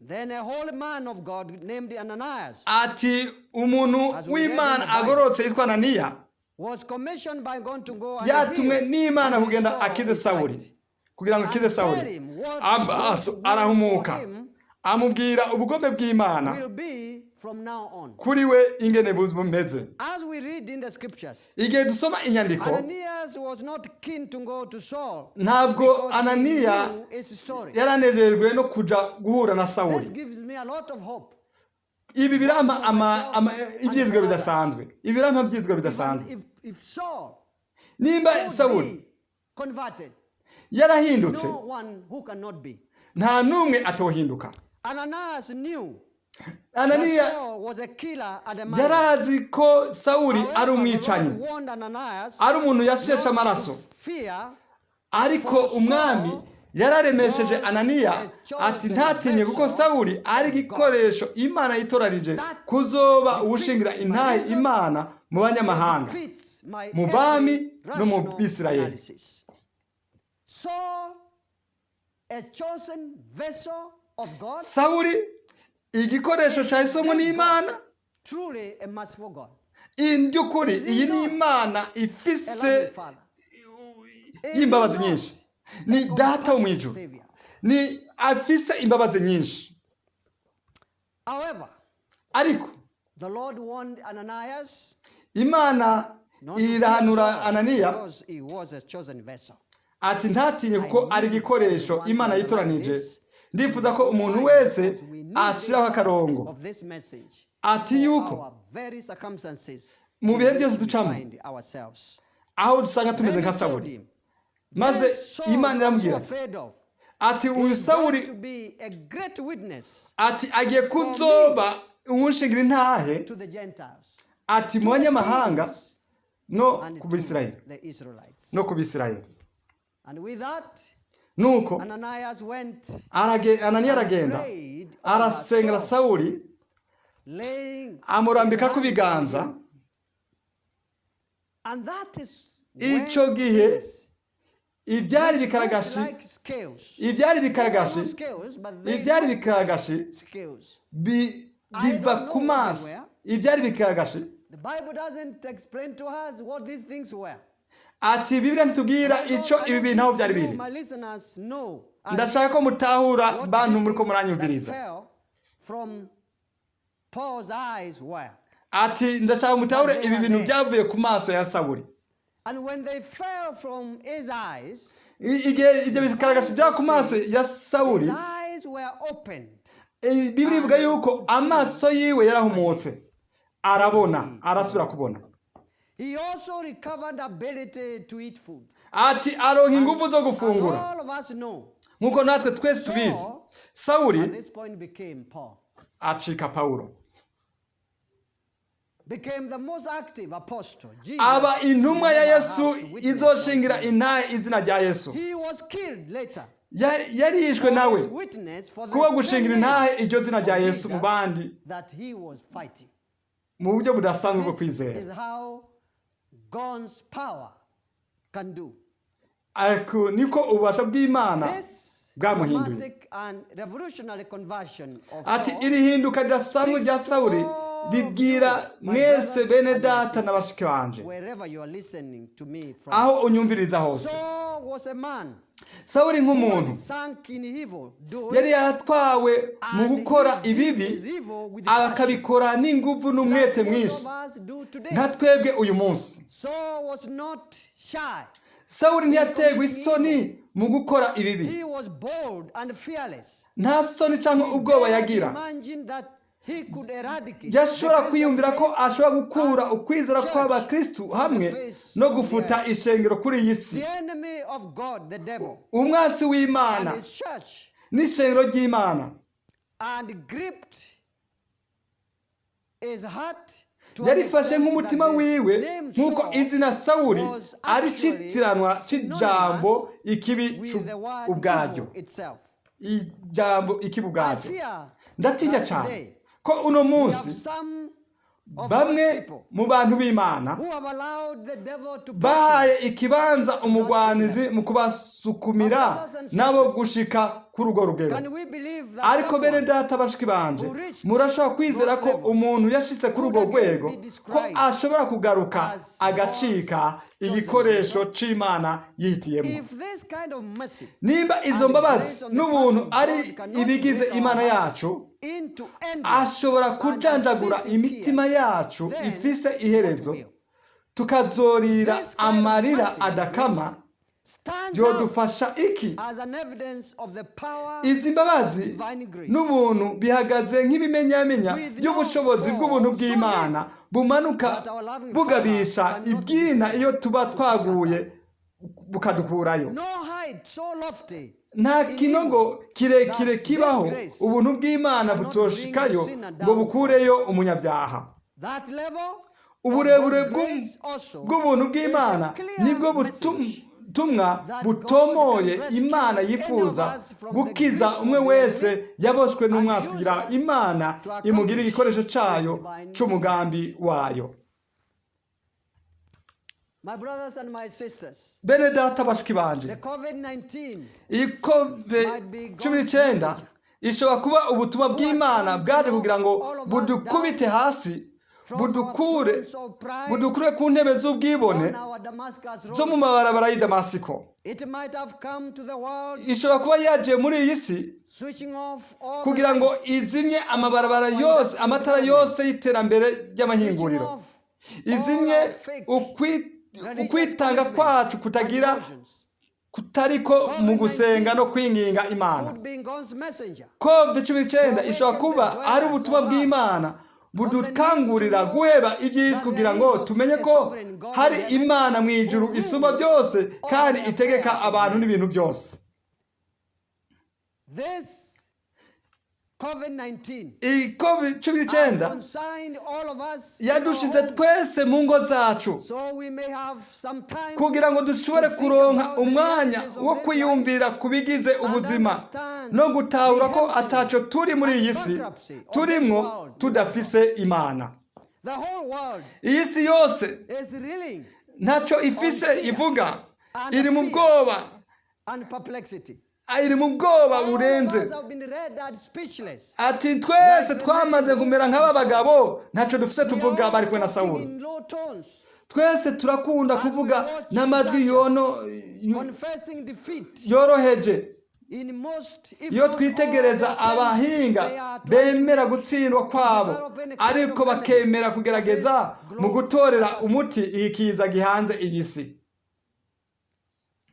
Then a holy man of God named Ananias Ati umuntu w'Imana agororotse yitwa Ananiya was commissioned by God to go and yatumwe heal n'Imana and kugenda restore akize his Sawuli, sight. kugira ngo akize Sawuli. Amaso arahumuka, amubwira ubugombe bw'Imana Will be from now on. kuri we ingene bumeze. As we read in the scriptures, Igihe dusoma inyandiko, Ananias was not keen to go to Saul ntabwo because he Ananiya knew his story. yaranejejwe no kuja guhura na This Sawuli. gives me a lot of hope. Ibi birampa ibyizigiro bidasanzwe. Ibi birampa ibyizigiro bidasanzwe. If Saul Nimba could Sawuli be converted, yarahindutse, no one who cannot be. nta n'umwe atohinduka. Ananias knew that Ananiya Saul was a killer and a murderer. yarazi ko Sawuli ari However, the umwicanyi, Lord warned Ananias ari umuntu yasheshe not amaraso, to fear ariko Umwami Yararemesheje Ananiya ati ntatinye, kuko Sawuli ari igikoresho Imana yitoranije kuzoba uwushingira intahe Imana mu banyamahanga, Fits my mu bami every no mu rational Bisirayeli. analysis. Saul, a chosen vessel of God, Sawuli, igikoresho cyahisemo n'Imana. Truly a merciful God, By'ukuri iyi ni Imana a ifise loving Father, y'imbabazi nyinshi, ni Data wo mu ijuru, Savior. ni afise imbabazi nyinshi. However, Ariko the Lord warned Ananias Imana not to fear irahanura Saul Ananiya because he was a chosen vessel. ati ntatinye kuko ari igikoresho Imana yitoranije. Ndifuza ko umuntu wese ashyiraho akarongo Of this message ati yuko our very circumstances mu bihe byose ducamo, find ourselves. aho dusanga tumeze nka Sawuli, maze Imana iramubwira ati ati uyu Sawuli to be a great witness ati agiye kuzoba uwushingira intahe to the Gentiles ati mu banyamahanga no and ku to Bisirayeli, the Israelites. no ku Bisirayeli. And with that, Nuko Ananias went Ananiya aragenda, prayed over arasengera Saul, Sawuli, laying amurambikako ibiganza. And that is when Ico gihe things ibyari looked bikaragashi like scales. ibyari They were bikaragashi not scales, but they ibyari looked bikaragashi scales. Biva ku maso, ibyari bikaragashi. The Bible doesn't explain to us what these things were. Ati Bibiliya ntitubwira I don't- ico I ibi don't bintu aho think byari you, biri. my listeners, know as Ndashaka ko mutahura, what bantu these muri ko things that muranyumviriza. fell from Paul's eyes were. Ati ndashaka mutahure ibi bintu byavuye ku maso ya Sawuli. And when they fell from his eyes, Igihe ibyo bikaragashi byaba ku maso ya Sawuli, his eyes were opened. Bibiliya ivuga yuko amaso yiwe yarahumutse, arabona, arasubira kubona. He also recovered ability to eat food. Ati aronka ingufu zo As gufungura. all of us know, Nk'uko natwe twese tubizi, Sawuli at this point became Paul, acika Pawulo, became the most active apostle. Jesus aba intumwa ya never Yesu had to witness izoshingira intahe izina rya Yesu. He was killed later. Yarishwe nawe His witness for the kuba same gushingira name intahe iryo zina rya of Yesu mu Jesus bandi that he was fighting. mu buryo budasanzwe bwo This kwizera. is how God's power can do. Ako niko ububasha bw'Imana This bwamuhinduye. dramatic and revolutionary conversion of Ati Saul iri hinduka ridasanzwe rya Sawuli ribwira mwese bene data na bashiki banje, wherever you are listening to me from. aho unyumviriza hose. Saul was a man Sawuli who nk'umuntu had sunk in evil doing yari yaratwawe mu gukora ibibi, akabikora n'ingufu n'umwete like most mwinshi, of us do today. nka twebwe uyu munsi. Saul was not shy. Sawuli ntiyategwa isoni mu gukora ibibi. He was bold and fearless. Nta soni cyangwa ubwoba Dared yagira. imagine that he could eradicate Yashobora the kwiyumvira ko Christian faith ashobora gukura ukwizera kw'abakristu hamwe no gufuta ishengero kuri iyi si. the enemy of God, the devil, Umwasi and w'Imana his church, n'ishengero ry'Imana. and gripped his heart to an Yarifashe extent nk'umutima that the wiwe name nk'uko Saul izina Sawuli was ari actually citiranwa c'ijambo ikibi with the word ubwaryo, evil itself. Ijambo ikibi I ubwaryo. fear Ndatinya that cyane today ko uno we have munsi some of bamwe God's people mu bantu b'Imana who have allowed the devil to push them bahaye ikibanza umugwanizi mu kubasukumira nabo gushika kuri urwo rugero. Can we believe that Ariko bene someone data, bashiki banje, murashobora kwizera ko umuntu yashitse kuri urwo rwego ko ashobora kugaruka agacika igikoresho c'Imana yihitiyemo? if this kind of mercy Nimba izo mbabazi n'ubuntu ari ibigize Imana yacu, into endless ashobora kujanjagura imitima yacu ifise iherezo, tukazorira this kind of amarira mercy and adakama, grace stands out yodufasha iki? as an evidence of the power Izi mbabazi n'ubuntu bihagaze nk'ibimenyamenya by'ubushobozi bw'ubuntu bw'Imana bumanuka bugabisha ibyina iyo tuba twaguye, bukadukurayo. No height so lofty Nta kinogo kirekire kibaho ubuntu bw'Imana butoshikayo ngo bukureyo umunyabyaha. That level Uburebure of God's grace also bw'ubuntu bw'Imana is a clear nibwo message butuma ubutumwa butomoye. Imana yifuza gukiza umwe wese yaboshwe n'umwansi kugira Imana imugire igikoresho cyayo c'umugambi wayo. My brothers and my sisters, Bene data, bashiki banje, the COVID-19 iyi COVID-19 ishobora kuba ubutumwa bw'Imana bwaje kugira ngo budukubite hasi, budukure ku ntebe z'ubwibone on our Damascus zo road. mu mabarabara y'i Damasiko. It might have come to the world Ishobora kuba yaje muri iyi si switching off all the kugira ngo lights, izimye amabarabara yose, amatara yose y'iterambere switching ry'amahinguriro, off izimye all our fake ukwitanga kwacu kutagira devotions. kutariko mu gusenga no kwinginga Imana. Could be God's messenger COVID-19 ishobora kuba ari ubutumwa bw'Imana budukangurira guheba iby'isi kugira ngo tumenye ko hari Imana mu ijuru isumba byose kandi itegeka abantu n'ibintu byose. This COVID-19 Iyi COVID-19 has consigned all of us in our yadushize homes twese mu ngo zacu so we may have some time kugira ngo dushobore kuronka umwanya wo kwiyumvira ku bigize ubuzima no gutahura ko ataco turi muri iyi si turimwo tudafise Imana. The whole world Iyi si yose is reeling ntacyo ifise ivuga, iri mu bwoba and perplexity. iri mu bwoba All of burenze. us have been rendered speechless. Ati twese twamaze kumera nk'aba bagabo, ntacyo dufise We tuvuga, are bari all kumwe na talking Sawuli. in low tones, Twese turakunda kuvuga n'amajwi confessing defeat yoroheje in most, if iyo not all, twitegereza the attempts abahinga they are trying to bemera gutsindwa kwabo ariko bakemera kugerageza mu gutorera umuti iyi kiza gihanze iyi si.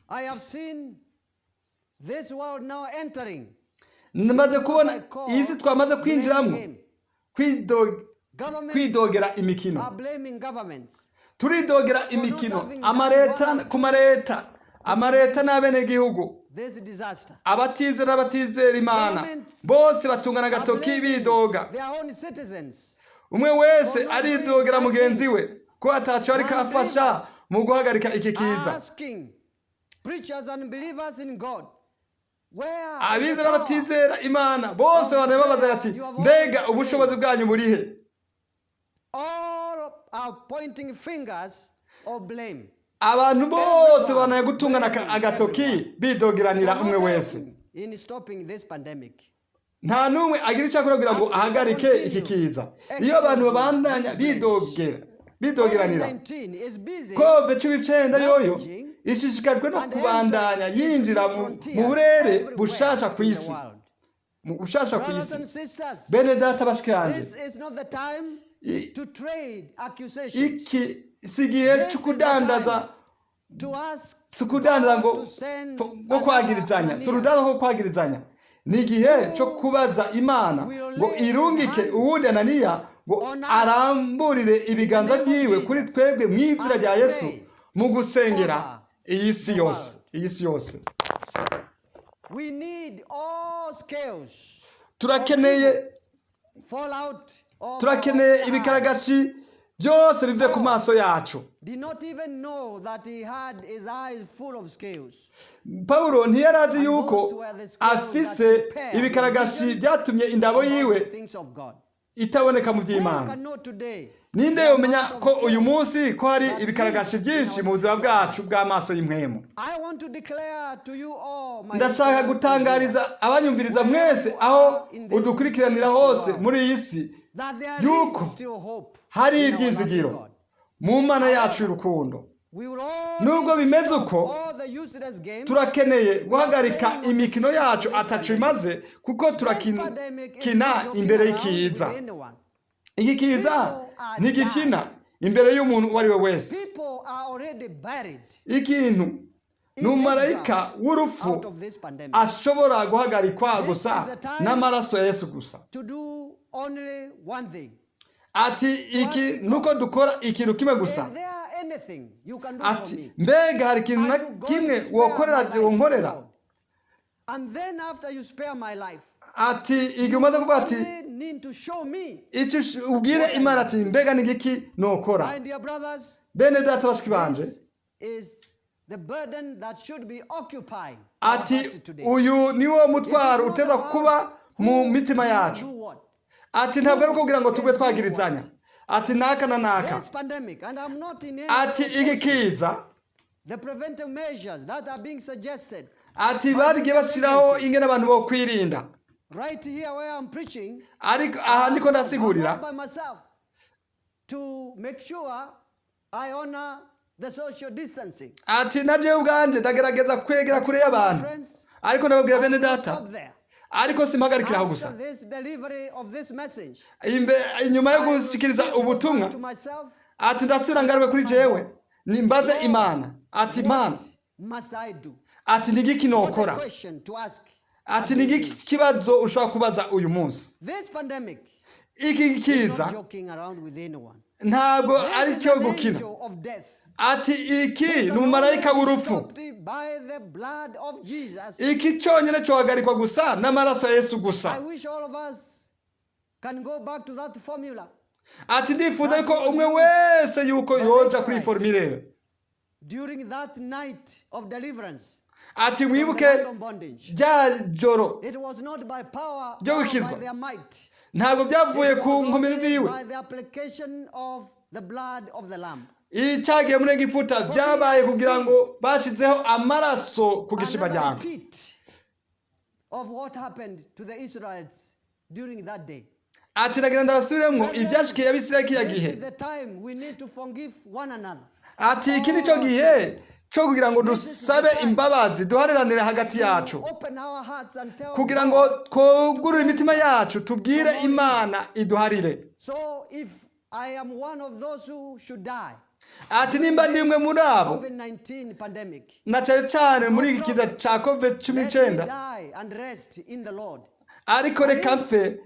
I have seen this world now entering Nmaze kubona iyi si twamaze kwinjiramo Governments kwidogera imikino. are blaming governments. Turidogera imikino, amareta ku mareta, amareta n'abenegihugu, This disaster. abatizera n'abatizera Imana bose batungana Are agatoki blaming bidoga. their own citizens. Umwe wese aridogera mugenzi we ko ataco ariko afasha mu guhagarika iki Are kiza. asking preachers and believers in God, where is the Abizera power? n'abatizera Imana bose bana babaza ati: "Mbega ubushobozi bwanyu burihe?" All are pointing fingers of blame. Abantu bose banaye gutungana agatoki bidogeranira For umwe not wese. helping in stopping this pandemic. Nta n'umwe agira icyo akora kugira ngo ahagarike iki kiza. Iyo abantu babandanya bidogera, bidogeranira, COVID-19 is busy COVID-19 yoyo ishishikajwe no kubandanya yinjira mu burere bushasha ku isi, mu bushasha ku Brothers isi. and sisters, Bene data, bashiki yanjye, this is not the time to trade accusations. iki si igihe cyo kudandaza, To ask si ukudandaza ngo God to send ngo kwagirizanya, si urudandaza rwo kwagirizanya. Ni igihe cyo kubaza Imana ngo irungike uwundi Ananiya ngo aramburire ibiganza byiwe kuri twebwe mu izina rya Yesu mu gusengera iyi si yose, iyi si yose. We need all scales Turakeneye fall out of Turakeneye our eyes. ibikaragashi byose bive ku maso yacu. Did not even know that he had his eyes full of scales. Pawulo ntiyari azi yuko afise ibikaragashi byatumye indabo About yiwe the things of God. itaboneka mu Who by'Imana. can know today Ninde yomenya ko uyu munsi ko hari ibikaragashi byinshi mu buzima bwacu bw'amaso y'impwemu? I want to declare to you all, my Ndashaka listeners and gutangariza abanyumviriza mwese aho udukurikiranira hose muri iyi si that there yuko is still hope hari in our loving ibyizigiro God. mu Mana yacu y'urukundo. We will all Nubwo need to bimeze stop uko, all the useless games. turakeneye guhagarika imikino yacu ataco imaze kuko This turakina pandemic is not joking imbere around y'ikiza. with anyone. Iki kiza ntigikina imbere y'umuntu uwo ari we wese. People are already buried Ikintu ni umumarayika w'urupfu out of this pandemic. ashobora guhagarikwa gusa n'amaraso ya Yesu gusa. To do only one thing. Ati iki nuko dukora ikintu kimwe gusa. Is there anything you can do for Ati me? mbega hari ikintu na Are you going kimwe to spare wokorera my life, wonkorera? Lord? And then after you spare my life, Ati igihe umaze kuvuga ati only need to show me. icyo ubwire Imana ati: "Mbega ni igiki nokora?" My dear brothers, Bene data, bashiki banje, this is the burden that should be occupying our Ati hearts today. uyu niwo mutwaro It is not uteza about kuba mu who mitima will yacu. do what. Ati ntabwo ari ukubwira ngo tugwe twagirizanya, ati naka na naka. This pandemic, and I'm not in any Ati way iki opposing kiza, the preventive measures that are being suggested. Ati barigiye bashyiraho ingene abantu bo kwirinda. Right here where I'm preaching, Ariko aha ndiko I'm ndasigurira, all by myself to make sure I honor the social distancing. Ati na jewe ubwanje ndagerageza kwegera kure y'abantu. Friends, Ariko ndababwira bene I will not data, stop there. Ariko simpagarikira aho gusa. After this delivery of this message, Inyuma yo I will gushikiriza still go ubutumwa, back to myself. Ati ndasubira ngaruke kuri jewe nimbaze Imana, ati Imana, What must I do? Ati ni igiki What a nokora? question to ask. Ati ni igiki kibazo ushobora kubaza uyu munsi? This pandemic Iki is kiza not joking around with anyone. ntabwo This ari is cyo an gukina. angel of death. Ati iki ni Can umumarayika only be w'urupfu. stopped by the blood of Jesus. Iki cyonyine cyohagarikwa gusa n'amaraso ya Yesu gusa. I wish all of us can go back to that formula Ati ndifuza yuko umwe wese yuko yoja kuri formulaire during that night of deliverance Ati from the mwibuke land of bondage. rya joro It was not by power ryo or by gukizwa. their might. Ntabwo byavuye It ku was nkomezi only ziwe. by the application of the blood of the Lamb. Icyagiye muri Egiputa byabaye kugira ngo bashizeho amaraso ku Another gishimaryango. repeat of what happened to the Israelites during that day. Ati nagira ndabasubiremo ibyashikiye Abisirayeli kiriya This gihe. is the time we need to forgive one another. Ati iki ni cyo gihe cyo kugira ngo dusabe imbabazi, duhareranire hagati yacu, Open our hearts and tell kugira God. ngo twugurure imitima yacu, tubwire Imana iduharire. So if I am one of those who should die, Ati nimba ndi umwe muri abo, COVID-19 pandemic, na cyane cyane muri iki kiza cya COVID cumi let me n'icyenda, die and rest in the Lord. Ariko reka mfe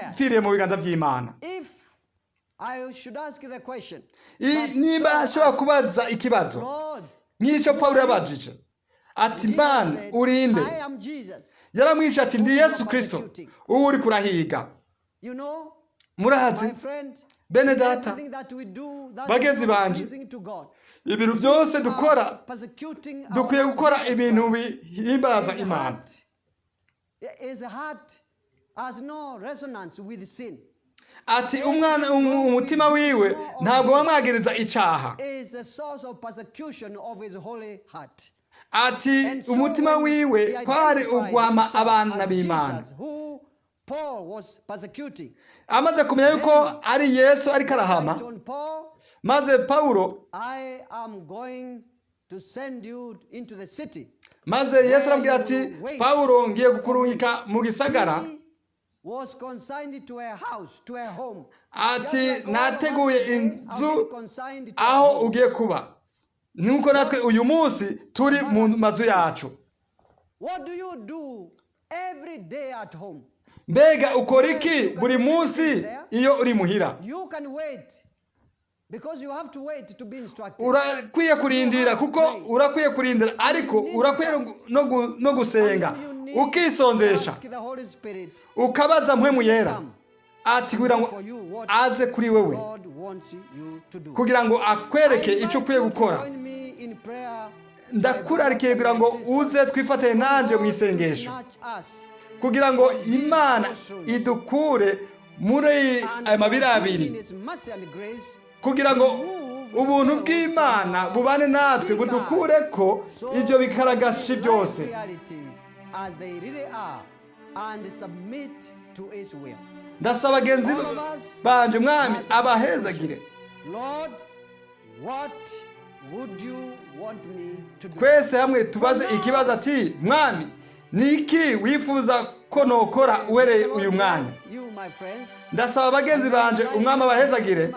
mfiriye mu biganza by'Imana. If I should ask the question, Niba nshobora kubaza ikibazo Lord, nk'icyo Pawulo yabajije, ati Jesus Mana, said, urinde? I am Jesus. Yaramwishe ati ndi Yesu Kirisito uwo uri kurahiga. Murazi, Murazi bene data, bagenzi bagenzi banje, banje, ibintu byose dukora, dukwiye gukora ibintu bihimbaza Imana. His heart has no resonance with sin. Ati umwana umutima wiwe ntabwo bamwagiriza icyaha. Is a source of persecution of his holy heart. Ati And so umutima when wiwe he kwari identified ugwama himself abana as b'Imana. Jesus, who Paul was persecuting. Amaze kumenya yuko ari Yesu ariko arahama, Right on Paul, maze Pawulo, I am going to send you into the city. Maze Yesu arambwira ati Pawulo, ngiye kukurungika mu gisagara. He was consigned to a house, to a home. Ati Just like all of us nateguye today have inzu been consigned to a aho home. ugiye kuba, nuko natwe uyu munsi turi mu mazu yacu. What do you do every day at home? Mbega ukora iki buri munsi iyo uri muhira? You can wait because you have to wait to be instructed. Urakwiye kurindira, kuko urakwiye kurindira, ariko urakwiye no gusenga, And you need ukisonzesha, to ask the Holy Spirit ukabaza Mpwemu Yera, ati kugira ngo for you what aze kuri wewe, God wants you to do. kugira ngo akwereke I icyo invite ukwiye you to gukora. join me in prayer, Ndakurarikiye kugira ngo uze twifatanye nanjye mu God to isengesho, snatch us kugira ngo Imana idukure muri and aya mabiri for in abiri, His mercy and grace kugira ngo ubuntu bw'Imana bubane natwe, budukure ko ibyo bikaragashi byose. life realities as they really are and submit to His will. Ndasaba bagenzi banje, Mwami abahezagire. Lord, what would you want me to do? Twese hamwe tubaze ikibazo ati Mwami, ni iki wifuza ko nokora uhereye uyu mwanya? You, my friends, Ndasaba bagenzi banje, Umwami abahezagire.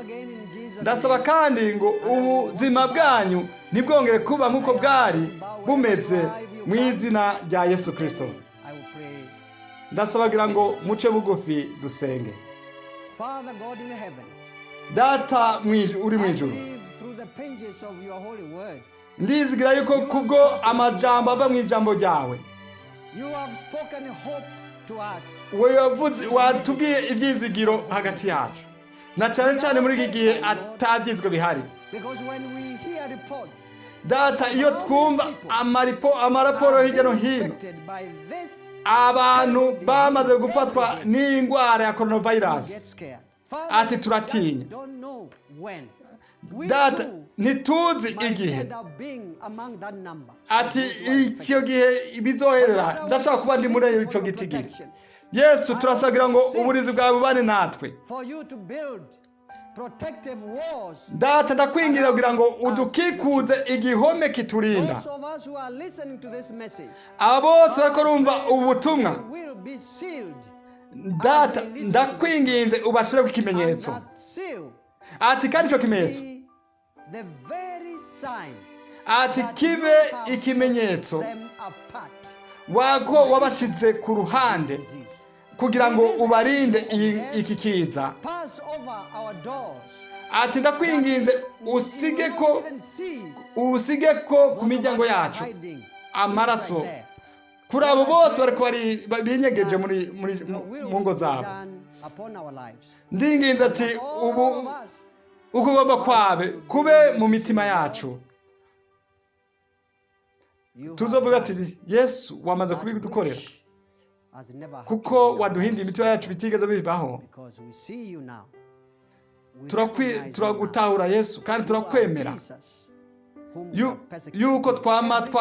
Ndasaba kandi ngo ubuzima bwanyu ntibwongere kuba nk'uko bwari bumeze, mu izina rya Yesu Kirisito. I will pray. Ndasaba kugira ngo muce bugufi dusenge. Father God in heaven, Data uri mu I ijuru, believe through the pages of your holy word, ndizigira yuko kubwo amajambo ava mu ijambo ryawe, you have spoken hope to us. We wavuze, watubwiye ibyizigiro hagati yacu, na cyane cyane muri iki gihe atabyizwe bihari. Because when we hear reports Data, iyo twumva amaraporo hirya no hino, Affected by this, abantu bamaze gufatwa n'indwara ya coronavirus, get scared. ati turatinya. Don't know when. We Data, too ntituzi might igihe end up being among that number. ati icyo gihe bizoherera. Ndashaka kuba ndi muri icyo gitigiri. Yesu, turasagira ngo uburizi bwawe bubane natwe. For you to build protective walls. Data, ndakwinginze kugira ngo udukikuze igihome kiturinda. Those of us who are listening to this message Abo bose bariko rumva ubu butumwa, will be sealed. Data, ndakwinginze ubashireko ikimenyetso. And that seal Ati kandi icyo kimenyetso be the very sign ati that kibe you have ikimenyetso set them apart wako wabashize ku ruhande disease. kugira ngo ubarinde iki kiza. Pass over our doors. Ati ndakwinginze usige ko You will not even see usige ko ku miryango yacu amaraso kuri abo bose bariko binyegeje muri mu ngo zabo. Upon our lives. Ndinginze ati ubu All of us ukugomba kwabe kube mu mitima yacu. You Tuzovuga have ati: "Yesu, wamaze done kubidukorera which has never kuko happened in our waduhindiye imitima yacu bitigeze bibaho." because we see you now. We recognize you now. Turagutahura Yesu, kandi You are turakwemera Jesus, whom we are persecuting yuko twama every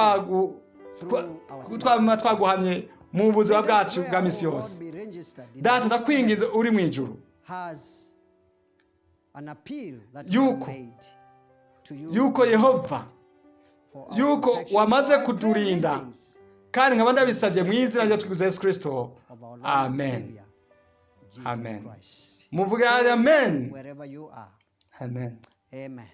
day. twama twaguhamye mu buzima bwacu bwa misi yose. Data, ndakwinginze uri mu ijuru yuko Yehova, yuko wamaze kuturinda, kandi nkaba ndabisabye mu izina rya twikuze Yesu Kirisito, amen. Amen. Muvuge amen. Wherever you are. Amen. Amen.